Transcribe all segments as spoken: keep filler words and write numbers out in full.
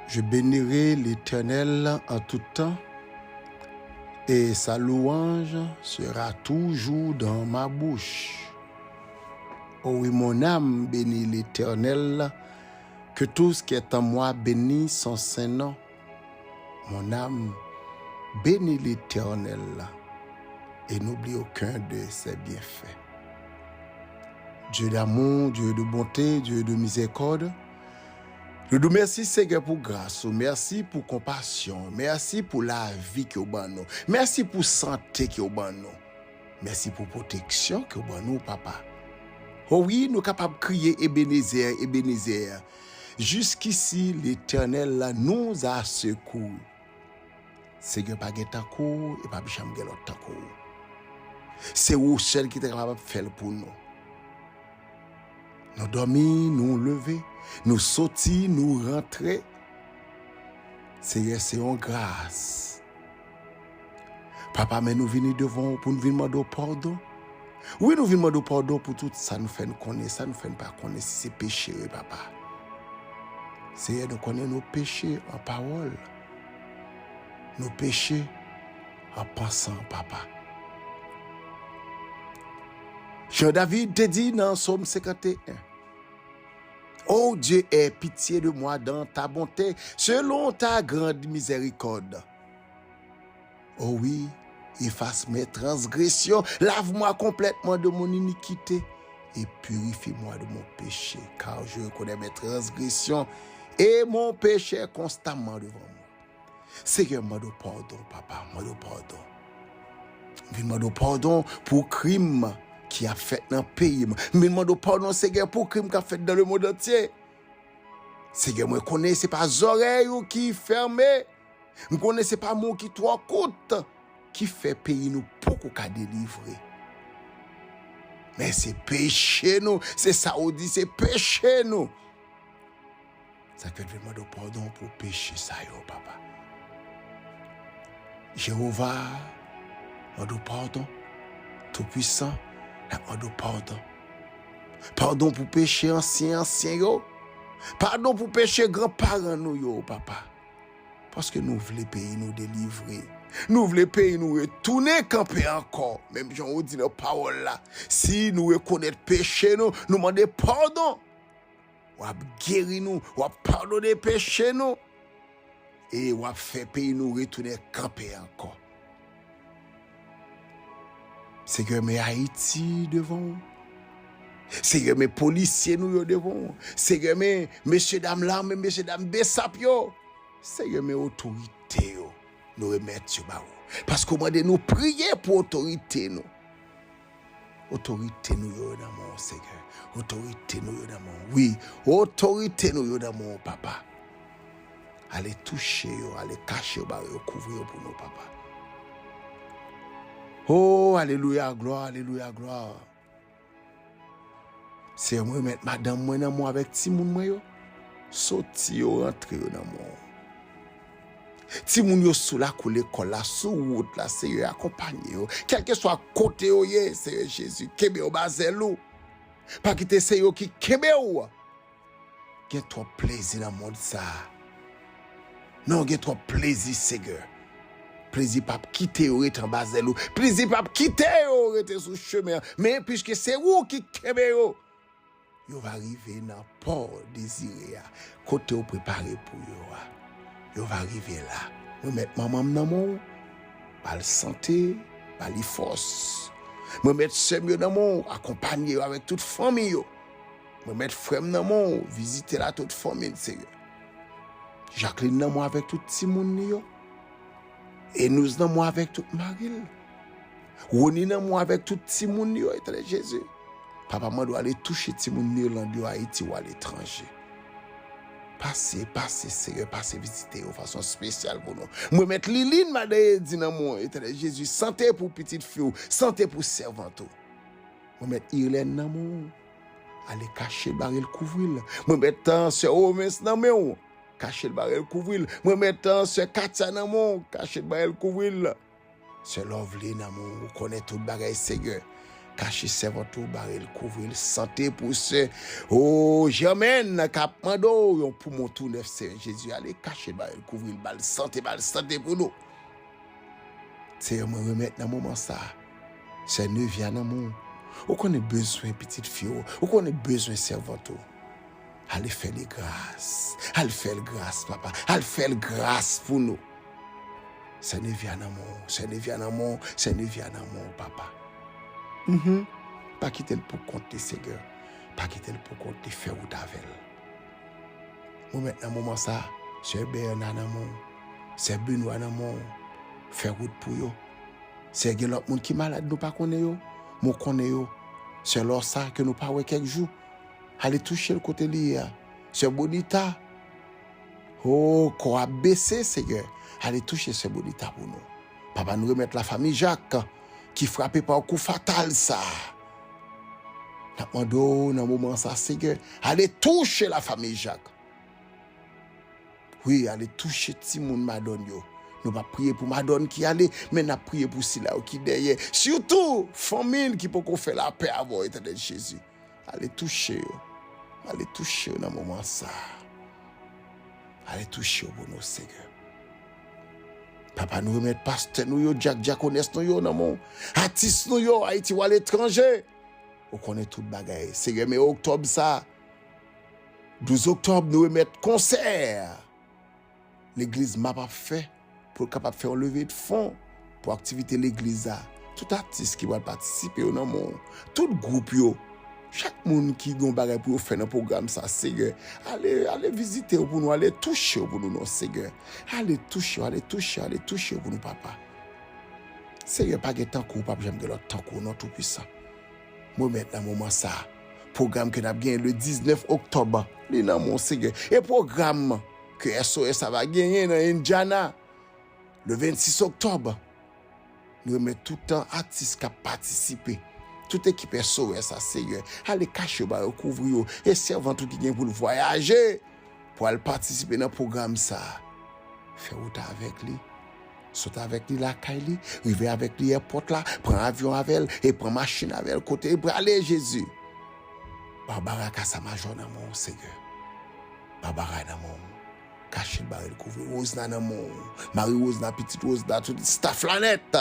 Je bénirai l'Éternel en tout temps, et sa louange sera toujours dans ma bouche. Oh oui, mon âme bénit l'Éternel, que tout ce qui est en moi bénisse son saint nom. Mon âme bénit l'Éternel et n'oublie aucun de ses bienfaits. Dieu d'amour, Dieu de bonté, Dieu de miséricorde, nou di w mèsi, Senyè, pou gras ou. Mèsi pou konpasyon ou. Mèsi pou lavi ke w ban nou. Mèsi pou sante ke w ban nou. Mèsi pou pwoteksyon ke w ban nou, papa. O wi, nou kapab kriye, Ebenezè, Ebenezè. Jusqu'ici, l'Éternel nous a secourus. Senyè, pa gen tankou w e p ap janm gen lòt tankou w. Se ou sèl ki te kapab ap fè l pou nou. Nou dòmi, nou leve, nou soti, nou rantre. Senyè, se yon gras. Papa, men nou vini devan w pou n vin mande w padon. Wi, nou vin mande w padon pou tout sa nou fè n konnen, sa nou fè n pa konnen, si se peche yo ye, papa. Senyè, nou konnen nou peche an pawòl. Nou peche an pansan, papa. Jan David te di nan Sòm senkanteyen, Ô Dieu, aie pitié de moi dans ta bonté, selon ta grande miséricorde. Oh oui, efface mes transgressions, lave-moi complètement de mon iniquité et purifie-moi de mon péché, car je reconnais mes transgressions et mon péché est constamment devant moi. Senyè, m mande w padon, papa, m mande w padon. M vin mande w padon pou krim ki ap fèt nan peyi m. M vin mande w padon, Senyè, pou krim k ap fèt dans le monde entier. Senyè, mwen konnen se pa zòrèy ou ki fèmen. M konnen se pa men w ki twò kout ki fè peyi nou poko ka delivre. Men se peche nou, se sa ou di, se peche nou. Sa k fè n vin mande w padon pou peche sa yo, papa. Jewova, mande w padon. Toupwisan, n ap mande w padon. Padon pou peche ansyen, ansyen yo. Padon pou peche granparan nou yo, papa. Paske nou vle peyi nou delivre. Nou vle peyi nou retounen kanpe ankò. Menm jan ou di nan pawòl la, si nou rekonèt peche nou, nou mande padon, w ap geri nou, w ap padone peche nou, e w ap fè peyi nou retounen kanpe ankò. Senyè, men Ayiti devan w. Senyè, men polisye nou yo devan w. Senyè, men mesye dam lame, mesye dam besap yo. Senyè, men otorite yo, nou remèt yo ba ou. Paske w mande nou priye pou otorite nou. Otorite nou yo nan men w, Senyè. Otorite nou yo nan men w. Wi, otorite nou yo nan men w, papa. Ale touche yo, ale kache yo, bare yo, kouvri yo pou nou, papa. Oh, alelouya, glwa, alelouya, glwa. Senyè, mwen remèt madanm mwen nan men w avèk timoun mwen yo. Soti yo, rantre yo nan men w. Timoun yo sou lakou lekòl la, sou wout la, Senyè, akonpanye yo. Kèlkeswa kote yo ye, Senyè Jezi, kenbe yo ba zèl ou. Pa kite se yo ki kenbe w. Gen twòp plezi nan mond sa a. Non, gen twòp plezi, Senyè. Plezi p ap kite yo rete anba zèl ou. Plezi p ap kite yo rete sou chemen an. Men piske se ou ki kenbe yo, yo va rive nan pò dezire a, kote w prepare pou yo a. Yo va rive la. Mwen met manman m nan men w. Ba l sante, ba li fòs. Mwen met sè m yo nan men w, akonpanye yo avèk tout fanmi yo. Mwen met frè m nan men w, vizite l a tout fanmi l, Senyè. Jacqueline nan men w avèk tout timoun li yo. Enouz nan men w avèk tout mari l. Roni nan men w avèk tout timoun li yo, Etènèl Jezi. Papa, mande w ale touche timoun li yo landeyò Ayiti ou aletranje. Pase, pase, Senyè, pase vizite yo fason espesyal pou nou. Mwen met Liline, madan Edi nan men w, Etènèl Jezi, sante pou pitit fi w, sante pou sèvant ou. Mwen met Irlène nan men w. Ale kache l, bare l, kouvri l. Mwen met, euh, sè Romens nan men w. Kache l, bare l, kouvri l. Mwen met, euh, sè Katia nan men w. Kache l, bare l, kouvri l. Sè Lovely nan men w. Ou konnen tout bagay, Senyè. Kache sèvant ou, bare l, kouvri l, sante pou sè, o, Jèmèn k ap mande w yon poumon tou nèf, Seyè Jezi. Ale kache l, bare l, kouvri l, ba l sante, ba l sante pou nou. Seyè, mwen remèt nan moman sa a sè Nevia nan men w. Ou konnen bezwen pitit fi w, ou konnen bezwen sèvant ou. Ale fè li gras, al fè l gras, papa, al fè l gras pou nou. Sè Nevia nan men w, sè Nevia nan men w, sè Nevia nan men w, papa. Mhm. Pa kite l pou kont li, Seyè. Pa kite l pou kont li, fè wout avè l. Mwen mèt nan moman sa, sè Bèna nan men w, sè Benwa nan men w, fè wout pou yo. Sè gen lòt moun ki malad, nou pa konnen yo, mwen konnen yo. Sè Lòsa ke nou pa wè kèk jou, ale touche l kote li ye a. Sè Bonita, o, kò ap bese, Seyè, ale touche sè Bonita pou nou. Papa, nou remèt lafanmi Jak ki frape pa kou fatal sa. N ap mande w nan moman sa, Seyè, ale touche lafanmi Jak. Wi, ale touche timoun Madòn yo. Nou p ap priye pou Madòn ki ale, men n ap priye pou sila yo ki dèyè. Sitou, fanmi l ki poko fè lapè avè w, Etènèl Jezi. Ale touche yo. Ale touche yo nan moman sa. Ale touche yo pou nou, Seyè. Papa, nou remèt pastè nou yo, dyak, dyakonès nou yo nan men w. Atis nou yo, Ayiti ou aletranje. Ou konnen tout bagay. Seyè, men oktòb sa, douz oktòb, nou remèt konsè legliz M A P ap fè pou l kapab fè yon leve de fon pou aktivite legliz la. Tout atis ki pral patisipe yo nan men w. Tout gwoup yo. Chak moun ki gen yon bagay pou yo fè nan pwogram sa, Seyè, ale, ale vizite yo pou nou, ale touche yo pou nou, non, Seyè. Ale touche yo, ale touche yo, ale touche yo pou nou, papa. Seyè, pa gen tankou w, p ap janm gen lòt tankou w, non, Toupisan. Mwen mèt nan moman sa, pwogram ke n ap genyen le diznèf oktòb, li nan men w, Seyè. E pwogram ke S O S la va genyen nan Indiana, le vennsis oktòb, nou remèt tout tan atis k ap patisipe. Tout ekip S O S la, Seyè, ale kache yo, ba yo, kouvri yo. E sèvant ou ki gen pou l vwayaje pou al patisipe nan pwogram sa, fè wout avèk li. Sot avèk li lakay li, rive avèk li èpòt la, pran avyon avè l e pran machin avè l kote l prale, Jezi. Barbara Casamajor nan men w, Seyè. Barbara nan men w. Kache l, bare l, kouvri l. Rosna nan men w. Mari Rosna, pitit Rosna, tout staff la nèt.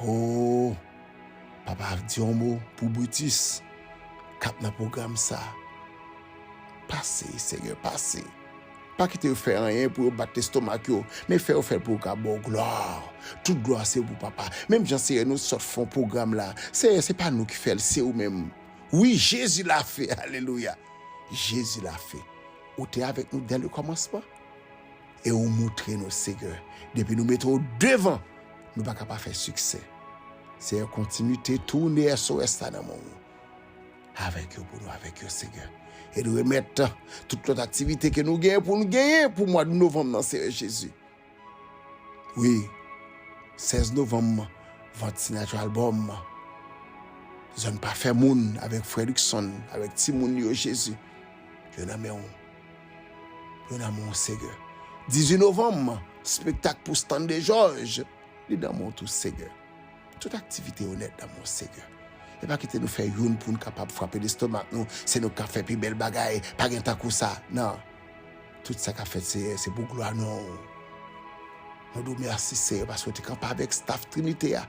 O, papa, di yon mo pou Brutus k ap nan pwogram sa. Pase, Seyè, pase. Pa kite yo fè anyen pou yo bat lestomak yo, men fè yo fè l pou yo ka ba w glwa. Tout glwa se pou papa. Menm jan, Seyè, nou sot fè yon pwogram la. Seyè, se pa nou ki fè l, se ou menm. Wi, Jezi l'a fait. Alelouya. Jezi l'a fait. Ou te avèk nou dè le kòmansman. E ou montre nou, Seyè, depi nou mete w devan, nou pa ka pa fè siksè. Seyè, kontinite toune S O S la nan men w. Avèk yo pou nou, avèk yo, Seyè. E nou remèt tout lòt aktivite ke nou genyen pou nou genyen pou mwa de novanm nan, Seyè Jezi. Wi, sèz novanm, vant sinati albòm, Zòn Pa Fè Moun avèk frè Luckson, avèk timoun yo, Jezi. Yo nan men w. Yo nan men w, Seyè. Dizuit novanm, spektak pou Stanley George. Li nan men w tou, Seyè. Tout aktivite yo nèt nan men w, Seyè. E pa kite nou fè youn pou n kapab frape lestomak nou. Se nou k ap fè pi bèl bagay. Pa gen tankou sa. Non. Tout sa k ap fèt, Seyè, se pou glwa non w. Nou di w mèsi, Seyè, paske w te kanpe avèk staff Trinite a.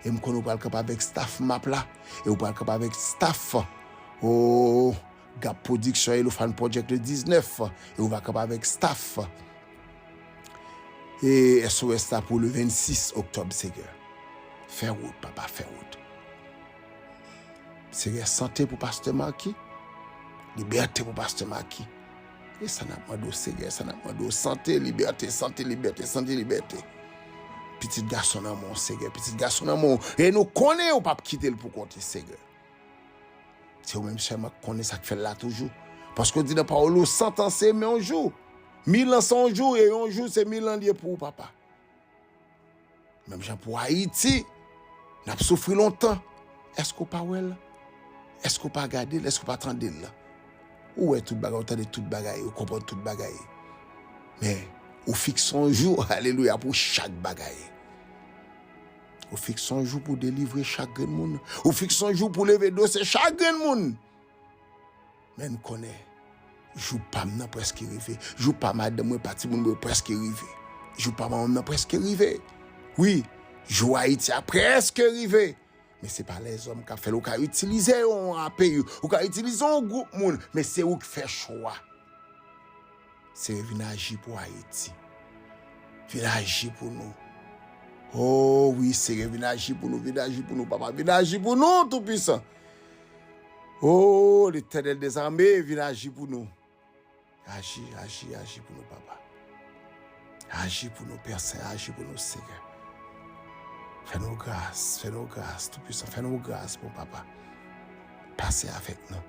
E m konnen w pral kanpe avèk staff M A P la. E w pral kanpe avèk staff, o, Gap Production, Elophane Project le diznèf. E w va kanpe avèk staff e S O S la pou le vennsis oktòb, Seyè. Fè wout, papa, fè wout. Seyè, sante pou pastè Marky. Libète pou pastè Marky. E sa n ap mande w, Seyè, sa n ap mande w. Sante, libète, sante, libète, sante, libète. Pitit gason nan men w, Seyè, pitit gason nan men w. E nou konnen w p ap kite l pou kont li, Seyè. Se ou menm sèlman k konnen sa k fè l la toujou. Paske w di nan pawòl ou, san tan se men yon jou. Mil an se yon jou, e yon jou se mil an li ye pou ou, papa. Menm jan pou Ayiti, n ap soufri lontan. Èske w pa wè l? Èske w pa gade l? Èske w pa tande l? Ou wè tout bagay, ou tande tout bagay, ou konprann tout bagay. Men, ou fikse yon jou, alelouya, pou chak bagay. Ou fikse yon jou pou delivre chak grenn moun. Ou fikse yon jou pou leve dosye chak grenn moun. Men n konnen, jou pa m nan prèske rive. Jou pa madanm mwen, pa timoun mwen prèske rive. Jou pa manman m nan prèske rive. Wi, jou Ayiti a prèske rive. Men se pa lèzòm k ap fè l. Ou ka itilize yo, yon A P I, ou ka itilize yon gwoup moun, men se ou k fè chwa. Senyè, vin aji pou Ayiti. Vin aji pou nou. O wi, Senyè, vin aji pou nou, vin aji pou nou, papa, vin aji pou nou, Toupisan. O Letènèl dèzame, vin aji pou nou. Aji, aji, aji pou nou, papa. Aji pou nou, Pè Sen, aji pou nou, Senyè. Fè nou gras, fè nou gras, Toupisan, fè nou gras, bon papa. Pase avèk nou.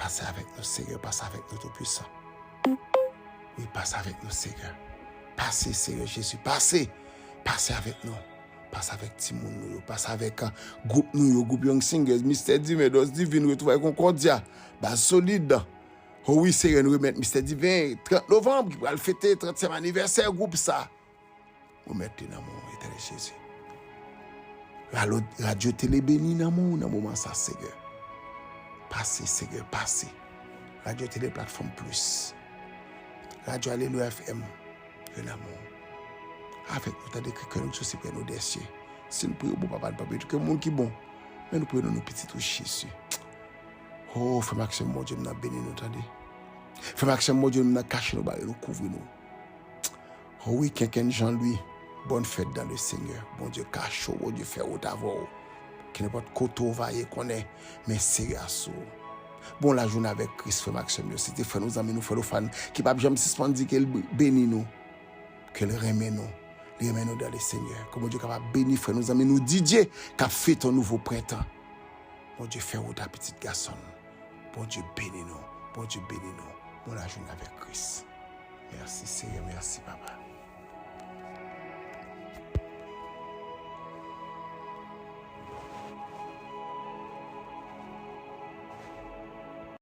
Pase avèk nou, Senyè, pase avèk nou, Toupisan. Wi, pase avèk nou, Senyè. Pase, Senyè Jezi, pase. Pase avèk nou. Pase avèk timoun nou yo. Pase avèk, ah, gwoup nou yo, gwoup Young Singers, Mistè Diven, Dòs Divin, Retwouvay Konkòdya, Baz Solid. O wi, Senyè, nou remèt Mistè Diven, trant novanm, ki pral fete trantyèm anivèsè gwoup sa. Remèt li nan men w, Etènèl Jezi. Ralo-, Radyo Tele Beni nan men w nan moman sa, Senyè. Pase, Senyè, pase. Radyo Tele Platfòm Plis. Radyo Alelouya F M. Yo nan men w. Avèk nou, tande kri kè nou sou se prè nou dèsye. Si n priye w, bon papa, n pa bliye ke moun ki bon. Men nou priye non nou pitit ou Jezi. O, frè m ak sè m, Bondye m nan beni nou, tande. Frè m ak sè m, Bondye m nan kache nou, bare nou, kouvri nou. O wi, Kenkenn Jean Louis, bonne fête dans le Seigneur. Bondye kache w, Bondye fè wout avè w. Ke nenpòt kote w va ye, konnen men Senyè a sou ou. Bon lajounen avèk Kris, frè m ak sè m yo. Se te frè nou, zanmi nou, frè nou, fan ki p ap janm sispann di ke l beni nou, ke l renmen nou. Li renmen nou dans le Seigneur. Ke Bondye kapab beni frè nou, zanmi nou Didier, k ap fete yon nouvo prentan. Bondye fè wout a pitit gason l. Bondye beni nou. Bondye beni nou. Bon lajounen avèk Kris. Mèsi, Senyè. Mèsi, Papa.